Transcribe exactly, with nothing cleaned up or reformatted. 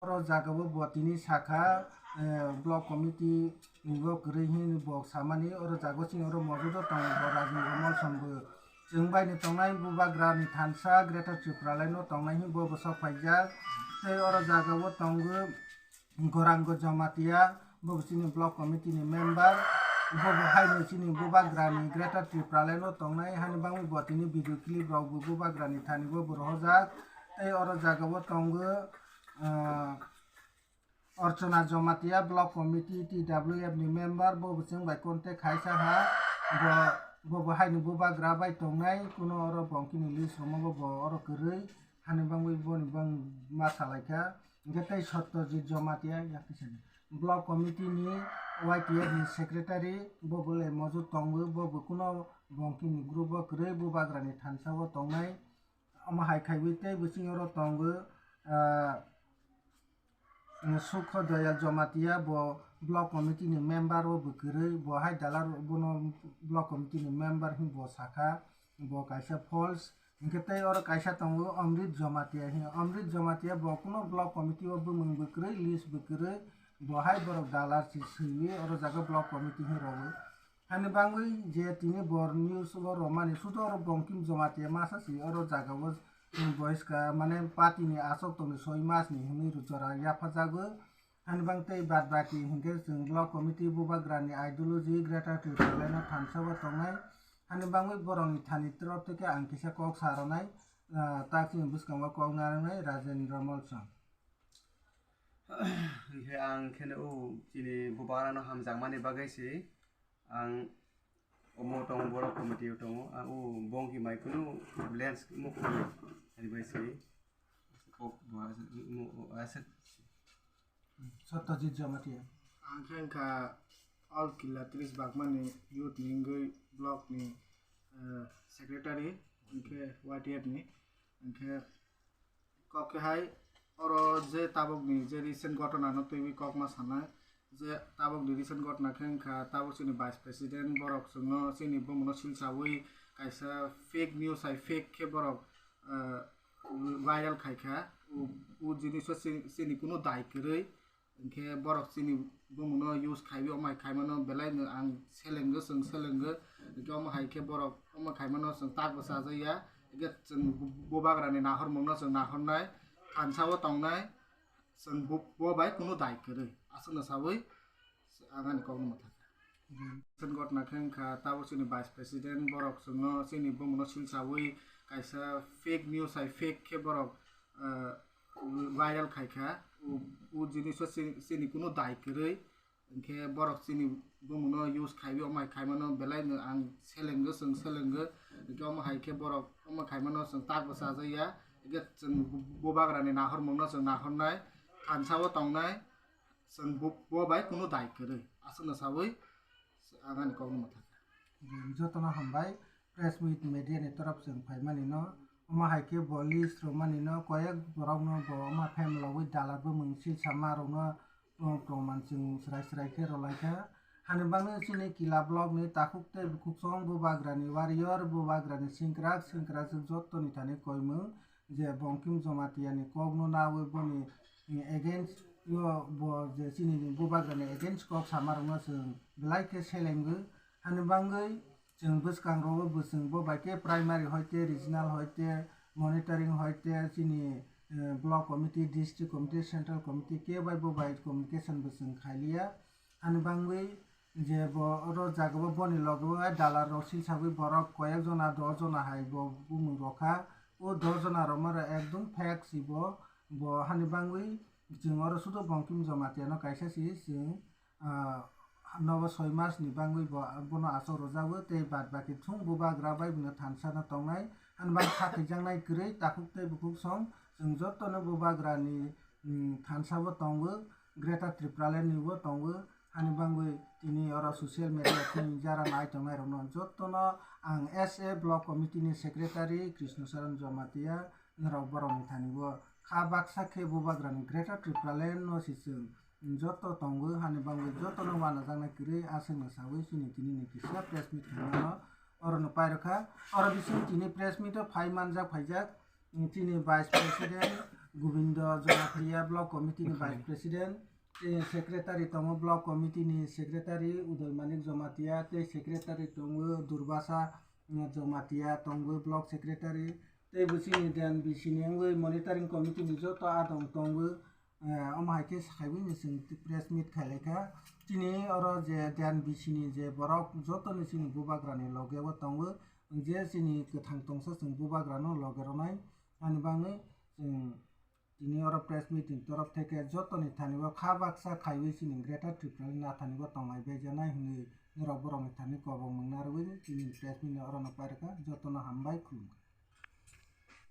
Oro jagao bo tini sakha, eh, block committee ni bo kwrwi hwnwi bo samani, oro jago chini oro mojudo tongo bo Rajendra Mol song bo. Chwng bai ni tongnai bubagra ni thansa Greater Tipraland no tongnai hwnwi bo bwswk phaijak. Tei oro jagao tongo Gorango Jamatia, bo bo chini block committee ni member. Bo bo hai no chini bubagra ni Greater Tipraland no tongnai hani bangwi bo tini video clip rok bo bubagra ni thani bo bo rohorjak. Tei oro jagao tongo, ah, Archana Jamatia, block committee T W F ni member, bo bo chwng bai contact khaisa ha, bo, bo bo haino bubagra bai tongnai, kuno oro bongkini list romo bo bo oro kwrwi, hani bangwi boni bang ma salaikha. Hwnkhe tei Satyajit Jamatia, yakni sani block committee ni Y T F ni secretary, bo bo le mojud tongo, bo bo kuno bongkini group o kwrwi, bubagra ni thansa o tongnai. Omo hai khaiwi tei bo chini oro tongo, ah, Sukho Doyal Jamatia, bo block committee ni member o bo kwrwi, bo hai dalar bono block committee ni member hwnwi bo sakha, bo kaisa false. Hwnkhe tei oro kaisa tongo Amrit Jamatia hwnwi. Amrit Jamatia bo kuno block committee o bumung bo kwrwi, list bo kwrwi, bo hai borok dalar si swiwi oro jaga block committee hwnwi rogo. Hani bangwi je tini bor news o romani sudo oro Bongkim Jamatia masa si oro jaga o boiska mane party ni aswk tongni soi mas ni hwnwi ro jora yapha jago. Hani bang tei bad baki hinkhe chwng block committee bubagra ni ideology Greater Tipraland no thansa o tongnai. Hani bangwi borok ni thani torof theke ang kisa kok sa rwnai, ah, tak chini bwskango kok narwknai Rajendra Molsong. Hinkhe ang kheno o chini bubagra no hamjakmani bagwi si ang omo tongo, borok committee o tongo, ang o bongki mai kunu lens mo kunu ani bai se kok bo asa mo asa. Satyajit Jamatia. Ang khe wngkha All Killa tris Bagmani youth ni wngwi block ni, eh, secretary, hwnkhe Y T F ni, hwnkhe kok khe hai oro je tabuk ni je recent ghotona no twiwi kok ma sanai, je tabuk ni recent ghotona khe wngkha tabuk chini vice president borok chwngno chini bumungno silsawi kaisa fake news hai fake khe borok, eh, viral khaikha, o, o jiniso chini, chini kunu dai kwrwi, hinkhe borok chini bumungno use khaiwi omo hai khaimano belai no ang selenggo, chwng selenggo, hinkhe omo hai khe borok omo khaimano chwng tak bo chajakya, hinkhe chwng bu-, bubagrani nahormungno chwng nahornai, thansa o tongnai, chwng bo, bo bai kunu dai kwrwi, aswkno sawi ang ani kokno mwthakha. Recent ghotona khe wngkha tabuk chini vice president borok chwngno chini bumungno silsawi kaisa fake news hai fake khe borok, eh, viral khaikha, o, o jiniso chini, chini kunu dai kwrwi, hinkhe borok chini bumungno use khaiwi omo hai khaimano belai no ang selenggo, chwng selenggo, hinkhe omo hai khe borok omo khaimano chwng tak bo chajakya, hinkhe chwng bu-, bubagrani nahormungno chwng nahornai, thansa o tongnai, chwng bo, bo bai kunu dai kwrwi, aswkno sawi ang ani kokno mwthakha. Jotono hambai, press meet media ni torop chwng phaimani no, omo hai khe bo list rwmani no, koyek borok no bo omo phem logwi dalar bumung silsa ma rok no, uh, proman chwng srai srai khe rwlaikha. Hani bangwi chini Kila block ni takhuk tei bukhuk song bubagrani warrior, bubagrani singkrak, singkrak jotoni thani koimung, je Bongkim Jamatia ni kok no nawi boni against o bo je chini bubagra ni against kok sama rok no chwng belai khe selengwi. Hani bangwi chwng bwskang rogo bo chwng bo bai khe primary hoite, regional hoite, monitoring hoite, chini, eh, block committee, district committee, central committee kebo bai bo bai communication bo chwng khailiya. Hani bangwi je bo oro jaga bo boni loge o dalar rok silsagwi borok koyek jona dos jona hai bo bumung rokha. O dos jona rok mara ekdum fake si bo, bo hani bangwi chwng oro sudo Bongkim Jamatia no kaisa si chwng, ah, nobo soi mas ni bangwi bo, bono asok rwjago tei bad baki thung bubagra bai bwno thansa no tongnai. Hani bang kha thaijaknai kwrwi takhuk tei bukhuk song chwng joto no bubagra ni, mm, thansa bo tongo. Greater Tipraland ni bo tongo, hani bangwi tini oro social media khung jara nai tongnai rok no joto no ang S A block committee ni secretary Krishna Saran Jamatia norok borok ni thani bo kha baksa khe bubagra ni Greater Tipraland no si chwng joto tongo, hani bangwi joto no wanajaknai kwrwi aswk no sawi chini tini ni kisa press meet khaimano oro no pairokha. Oro bising tini press meet o phai manjak phaijak, chini vice president, Gobindo Jamatia, block committee ni vice president, tei secretary tongo, block committee ni secretary Udal Manik Jamatia, tei secretary tongo Durbasa, eh, Jamatia tongo, block secretary, tei bo chini D N B C ni wngwi monitoring committee ni joto adong tongo. Eh, omo hai khe sakhaiwi ni chwng press meet khailaikha. Chini oro je D N B C ni je borok joto ni chini bubagra ni loge o tongo, je chini kwthang tongsa chwng bubagra no loge rwnai. Ani bagwi chwng tini oro press meet ni torof theke joto ni thani o kha baksa khaiwi chini Greater Tripura ni nathani o tonglai baijanai hwnwi norok borok ni thani kobong mangna rwui chini press meet no oro no pairwkha. Joto no hambai, khulumkha.